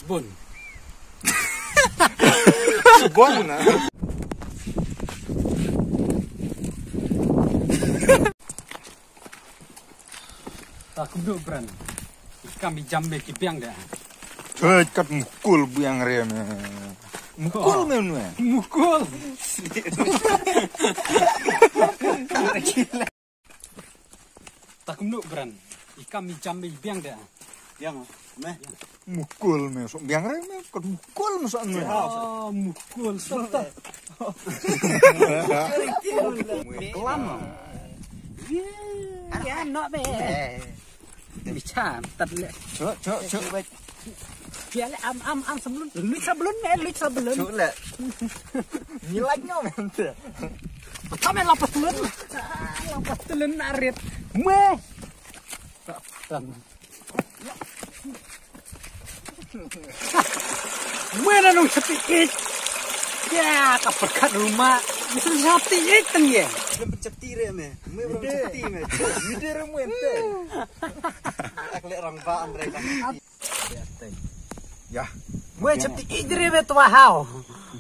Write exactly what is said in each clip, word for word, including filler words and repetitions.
Bun. Bun na. Ta kumno bran. Kam i jam be ki biang da. Choi kat mukul biang re me. Mukul me me. Mukul. Ta kumno bran. I kam i jam be i biang da. Yang me. Mukul me so biang re me. Kat mukul me so me. Ah, mukul so ta. Kelam. Ya no be. Bicha tat le. Chok chok chok. Ya le am am am sablun. Luit sablun me luit sablun. Chok le. Ni like no me. Kame lapas tulun. Lapas tulun arit. Me. Mwe na nong chapti ik. Ya ka perkat rumah. Mesti chapti ik tang ye. Belum chapti re me. Mwe belum chapti me. Ide re mwe te. Ak le rang ba am re kan. Ya. Mwe chapti ik re me tua hao.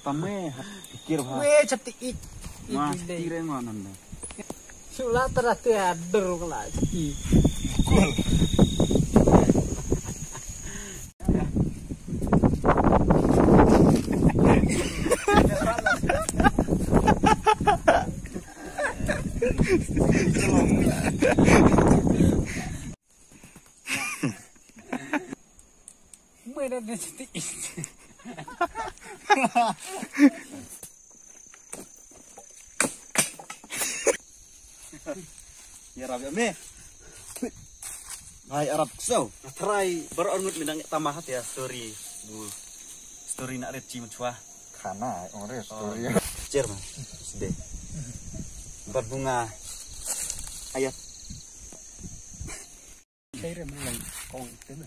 Pame pikir ha. Mwe chapti ik. Mas tire ngo nanda. Sula tara te adur kala chapti. Mwe na de chiti. Ya rap ya me. Hai arap so. Try baru arngut minang tamah ya story. Bu. Story nak red chi machwa. Khana ong re story. Cher ma. Sde. Empat bunga. Ayat. Kai re mlai kong tena.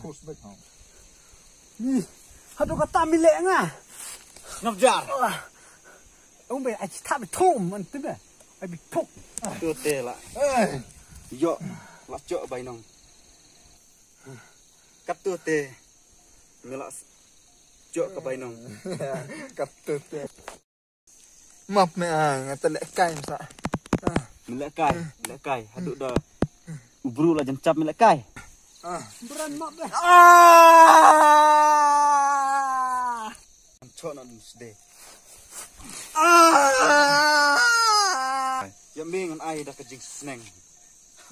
Khos bek ha. Ni. Hadu kata mile nga. Ngap jar. Ong be ai thap thum man tena. Ai bi thuk. Tu te la. Yo. La chok bai nong. Kat tu te. Ngelak jok ka bainong. Kat tu te. Map me ah, ngata lek kai masa. Ah. Melek kai, melek kai. Haduk dah. Ubru lah jam cap melek kai. Ah. Beran map dah. Ah. Chok nak sede. Ah. Ya ming ai dah kejing seneng.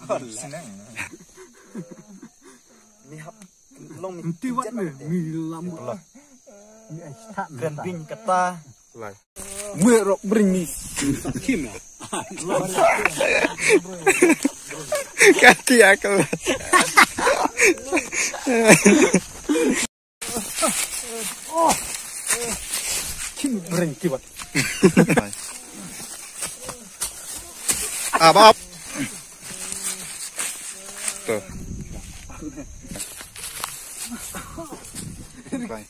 Seneng. Ni hap Long mi. Enti wat me mi lam. Kren bing kata. Lai. Me rok bring mi. Kim ya. Kati akal. Kim bring kibat. Abap. Tuh. Bye.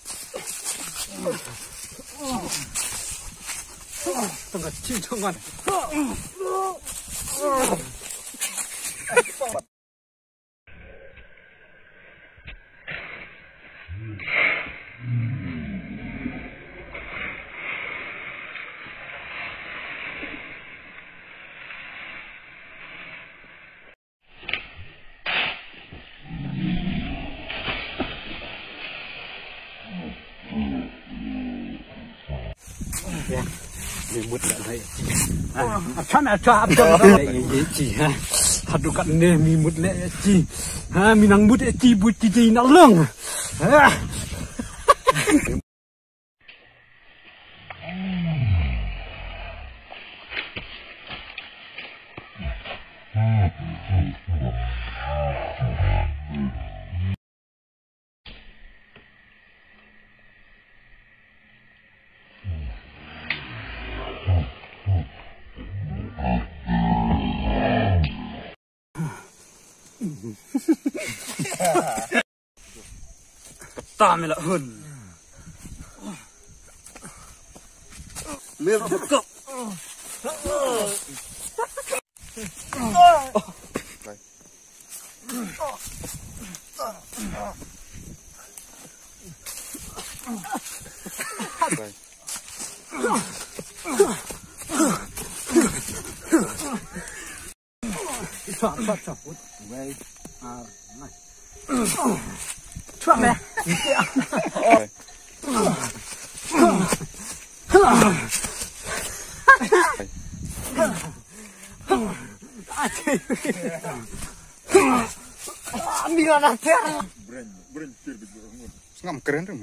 Tengah cing tengah. Ya, ni mut dah naik. Ah, akan ada apa? Ye ci ha. Hadu kat ne mi mut le ci. Ha, mi nang mut ci but ci ci nak long. Ha. Kata me la hun. Me la kok. Ngam kren rim.